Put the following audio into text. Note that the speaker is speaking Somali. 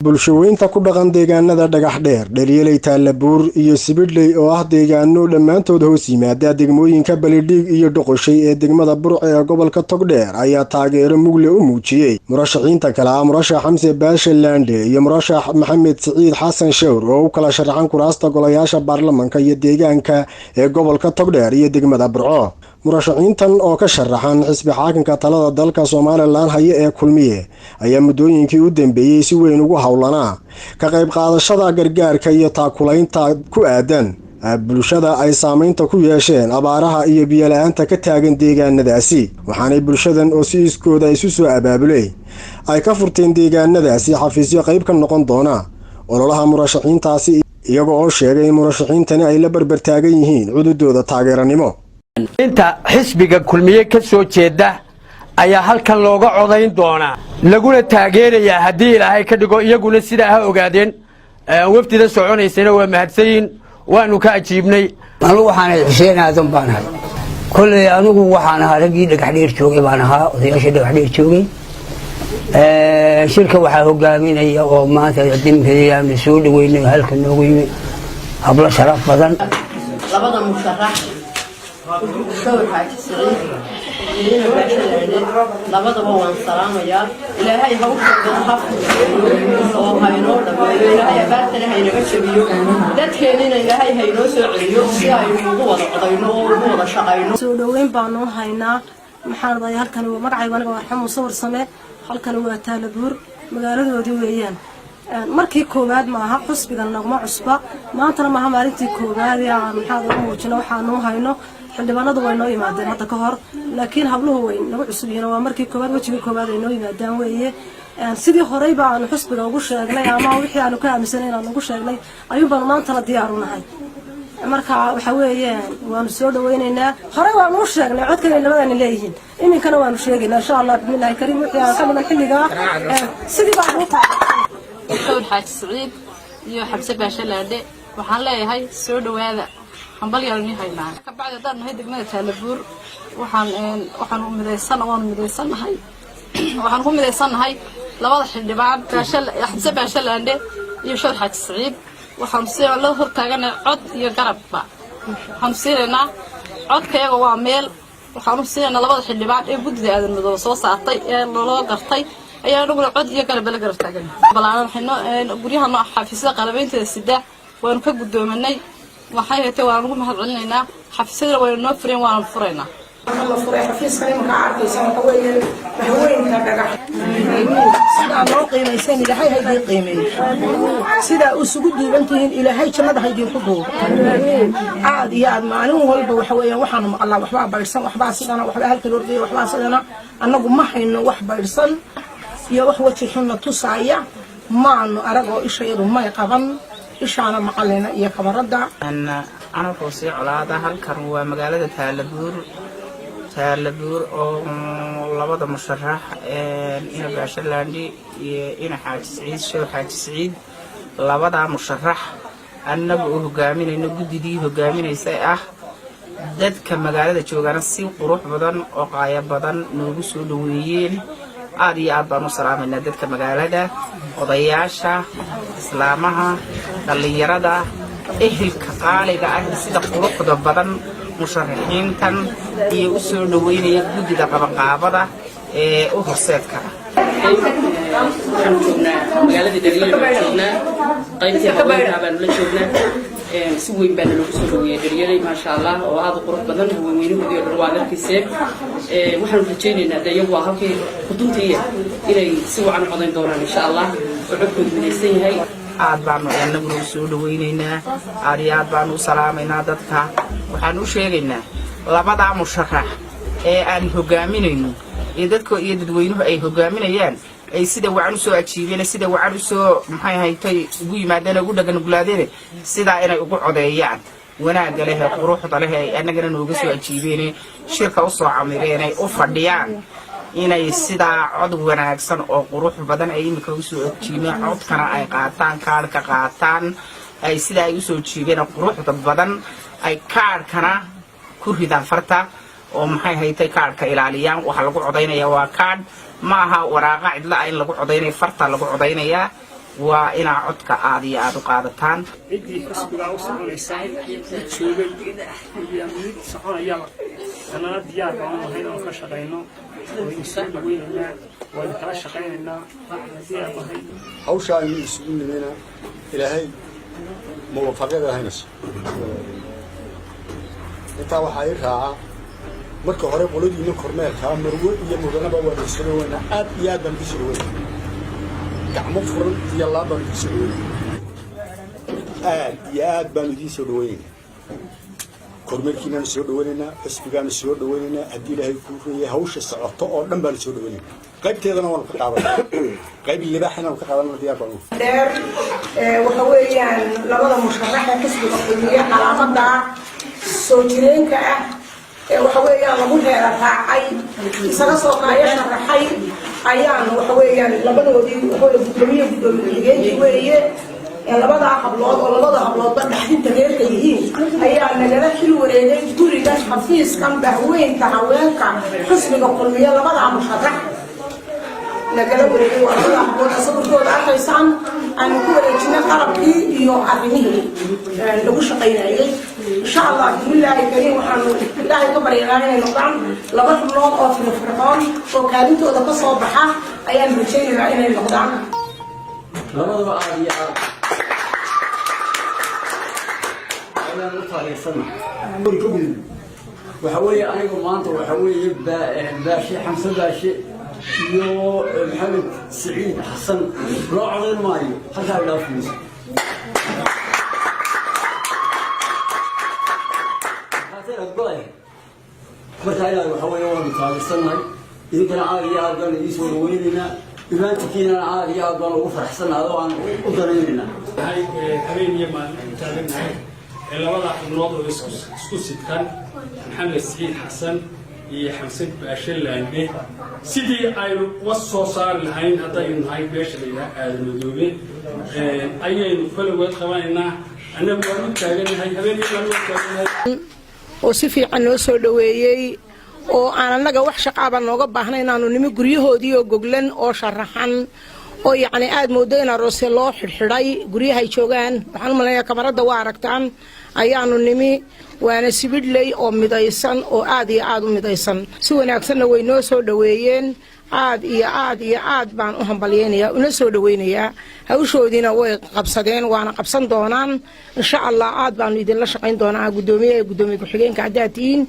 Bulshaweynta ku dhaqan deegaanada Dhagax Dheer, Dheryeley, Taalabuur iyo Sibidhley oo ah deegaano dhammaantood hoos yimaada degmooyinka Balidhiig iyo Dhoqoshay ee degmada Burco ee gobolka Togdheer, ayaa taageero mugle u muujiyey murashaxiinta kale ah murashax Xamse Baashe Laandhe iyo murashax Maxamed Siciid Xasan Shawr oo u kala sharaxan kuraasta golayaasha baarlamanka iyo deegaanka ee gobolka Togdheer iyo degmada Burco. Murashaxiintan oo ka sharaxan xisbi xaakinka talada dalka Somaliland haya ee Kulmiye ayaa muddooyinkii u dambeeyey si weyn ugu howlanaa ka qayb qaadashada gargaarka iyo taakulaynta ku aadan bulshada ay saameynta ku yeesheen abaaraha iyo biyo-la-aanta ka taagan deegaanadaasi. Waxaanay bulshadan oo si iskooda isu soo abaabulay ay ka furteen deegaanadaasi xafiisyo qayb ka noqon doona ololaha murashaxiintaasi, iyaga oo sheegay in murashaxiintani ay la barbartaagan yihiin cududooda taageeranimo. Inta xisbiga Kulmiye ka soo jeeda ayaa halkan looga codayn doonaa, laguna taageerayaa haddii Ilaahay ka dhigo. Iyaguna sidaa ha ogaadeen. Wafdida soconaysana waa mahadsanyiin, waanu ka ajiibnay. Anugu waxaanay Xuseen Aadan baan ahay. Kolley anigu waxaan ahaa raggii Dhagaxdheer joogay baan ahaa, odayaashii Dhagaxdheer joogay. Shirka waxaa hogaaminaya oo maanta dimkayaanu soo dhaweynay, halka noogu yimi hablo sharaf badan. Labada musharax, Shawr Xaaji Siciid iyo Ina Baashalaande, labadaba waan salaamayaa. Ilaahay hawshooda ha fududeeyo oo haynoo dhammeeyo. Ilaahay abaartana haynaga jabiyo, dadkeennina Ilaahay haynoo soo celiyo si aynu ugu wada codayno oo ugu wada shaqayno. Soo dhoweyn baanu haynaa. Maxaan odahay, halkani magacaygu aniga waa Xamuud Sawir Same. Halkani waa Taalabuur, magaaladoodii weeyaan. Markii koowaad maaha, xusbigan naguma cusba. Maantana maaha maalintii koowaad ee aan maxaad ugu muujino waxaanuu hayno. Xildhibaanadu way noo yimaadeen hadda ka hor, laakiin habluhu way nagu cusub yihiin. Waa markii koowaad, wejigii koowaad ay noo yimaadaan weeye. Sidii horeyba aanu xusbiga ugu sheegnay ama wixii aanu ka aaminsanay inaan ugu sheegnay ayuun baanu maantana diyaar u nahay. Marka waxa weeyaan waanu soo dhaweynaynaa. Horey waanu u sheegnay codkan ay labadani leeyihiin, iminkana waanu sheegaynaa, insha Allah bismillahi kariim. Wixii aan ka dhiman xilligaa sidii baan ugu Shawr Xaaji Siciid iyo Xamse Baashe Laandhe waxaan leeyahay soo dhowaada, hambalyaanu nii haynaa. Kabacdi haddaan nahay degmada Taalabuur, waxaan midaysan waanu midaysannahay, waxaan ku midaysannahay labada xildhibaan, Xamse Baashe Laandhe iyo Shawr Xaaji Siciid. Waxaanu si la hortaaganay cod iyo garabba. Waxaanu siinaynaa codkayaga, waa meel waxaanu siinaynaa labada xildhibaan ee guddida Aadan Madoobe soo saartay ee loo gartay ayaa anaguna cod iyo garabba la garab taagan. Balaanan waxayno guryaha noo xafiisyada qalabaynteeda sida waanu ka guddoomanay. Waxay haytay waanu ugu mahad celinaynaa. Xafiisyadana waynu noo fureen, waanu furaynaa. La furay xafiiskan imanka arkaysa waxa weeye Bahweynka Dhagax. Sidaa noo qiimaysan, Ilaahay haydii qiimeeyo. Sidaa isugu duuban tihiin, Ilaahay jannada haydinku duubo. Aad iyo aad maalin walba waxa weeyaan waxaanu maqalnaa waxbaa baydhsan, waxbaa sidana, waxbaa halkan ordaya, waxbaa sidana. Annagu ma hayno wax baydhsan iyo wax weji xunna tusaaya maanu aragoo ishayadu may qaban, ishaana macalina iyo kabaradda. Anagoo sii colaada, halkan waa magaalada Taalabuur. Taalabuur oo labada musharax, Ina Baashalaandhi iyo Ina Xaaji Siciid, Shew Xaaji Siciid, labadaa musharax annaga oo hogaaminayno guddidii hogaaminaysay ah, dadka magaalada joogana si qurux badan oo qaayo badan noogu soo dhaweeyeen. Aad iyo aad baan u salaamaynaa dadka magaalada, odayaasha, islaamaha, dhallinyarada, ehelka qaaliga ah, sida quruxda badan musharaxiintan iyo u soo dhaweynaya guddida qabanqaabada ee u horseedka ah. Waxaanu joognaa magaaladii Dharyeel baanu joognaa, qaybtii haweenka baanu la joognaa. Si weyn baana loogu soo dhaweeyey Dharyeley, maasha Allah, oo aad u qurux badan. Haweenweynahoodii oo dhan waa arkayseen. Waxaanu rajaynaynaa de iyagu waa halkii xuduntiiya inay si wacan u codayn doonaan, insha Allah, oo codkoodu midaysan yahay. Aad baanu annaguna u soo dhawaynaynaa, aad iyo aad baanu u salaamaynaa dadka. Waxaan u sheegaynaa labadaa musharax ee aan hogaaminayno iyo dadka iyo dadweynuhu ay hogaaminayaan ay sida wacan usoo ajiibeen, sida wacan usoo maxay haytay ugu yimaadeen, ugu dhaganuglaadeen, sidaa inay ugu codeeyaan wanaagga leh ee quruxda leh ay annagana nooga soo ajiibeen, shirka usoo camireen, ay u fadhiyaan, inay sidaa cod wanaagsan oo qurux badan ay iminka usoo ajiibeen codkana ay qaataan, kaadhka qaataan, ay sidaa ay usoo jiibeen quruxda badan ay kaadhkana ku ridaan farta oo maxay haytay kaadhka ilaaliyaan. Waxaa lagu codaynaya waa kaadh, ma aha waraaqa cidla ah in lagu codaynayo, farta lagu codaynayaa. Waa inaa codka aad iyo aada u qaadataan. Ciddii xisbigaa u soconaysaa, mid joogay iyo mid soconayaba, annana diyaar baanu nahay inaanu ka shaqayno. Waynu soo dhaweynaynaa, waynu kala shaqaynaynaa, diyaar nahay. Hawsha aynu isugu nimina, Ilaahay muwafaqyada haynayso. Intaa waxaa ii raaca, marka hore qoladiina kormeerkaa, marwe iyo mudanaba, waanu soo dhaweynaa. Aad iyo aad baan ku soo dhaweynaa, gacmo furan iyo laab baan idiin soo dhaweynaa. Aad iyo aad baanu idiin soo dhaweynaynaa. Kormeerkiinaanu soo dhaweynaynaa, xisbigaanu soo dhaweynaynaa. Haddii Ilaahay kuu reeyay, hawsha socoto oo dhan baanu soo dhaweynaynaa. Qaybteedana waanu ka qaadanaa, qayb libaax inaanu ka qaadanana diyaar baanu. Dheer waxa weeyaan labada musharax ee xisbiga Kulmiye, calaamada soo jireenka ah ee waxa weeyaan lagu reera raacay isaga soo kaayo sharaxay ayaan waxa weeyaan labadoodii, waxa gudoomiye, gudoomiye ku-xigeenkii weeye. Labadaa hablood oo labada habloodba dhaxdinta reerka yihiin ayaa nagala xil wareegay gurigan, xafiiskan bahweynta haweenka xisbiga Kulmiye. Labadaa musharax nagala wareegay waa labadaa hablood sawirkooda arkaysaan. Aanu ku wareejinay qalabkii iyo arrimihii lagu shaqaynayay. Insha Allah, bismillaahi kariim, waxaanu Ilaahay ka baryanaa inay noqdaan laba xubnood oo firfircoon oo kaalintooda ka soo baxa ayaan rajaynaynaa inay noqdaan. Labadaba aad iyo aad ayaan u taageersanahay. Waxa weeye anigu maanta waxa weeye Baashe, Xamse Baashe iyo Maxamed Siciid Xasan loo codayn maayo, halkaa idhaaf mayso. Marka ilaa waxa weeye waanu taageersannahay. Idinkana aad iyo aad baan idiin soo dhaweynaynaa. Imaantikiinana aad iyo aad baan ugu faraxsannahay oo aan u danaynaynaa. Habeen iyo maalin u taagannahay ee labada xubnood oo isku sidkan, Maxamed Siciid Xasan iyo Xamse Baashe Laandhe, sidii aynu uga soo saari lahayn haddaynu nahay beesha la yidhaha Aadan Madoobe, ayaynu koloweed qabanaynaa. Annagu waan u taagannahay, habeen iyo maalin waan taagannahay. Oo si fiican noo soo dhoweeyey oo aan annaga wax shaqaaba nooga baahna inaanu nimi guryahoodii oo goglan oo sharaxan oo yacni aad moodo in aroose loo xidhxidhay guryahay joogaan. Waxaan u malaynayaa kamarada waa aragtaan. Ayaanu nimi, waana Sibidhley oo midaysan oo aad iyo aad u midaysan. Si wanaagsanna way noo soo dhoweeyeen. Aad iyo aad iyo aad baan u hambalyeynayaa, una soo dhoweynayaa. Hawshoodiina way qabsadeen, waana qabsan doonaan insha Allah. Aad baanu idinla shaqayn doonaa, guddoomiyaha, guddoomiye ku-xigeenka haddaad tihiin.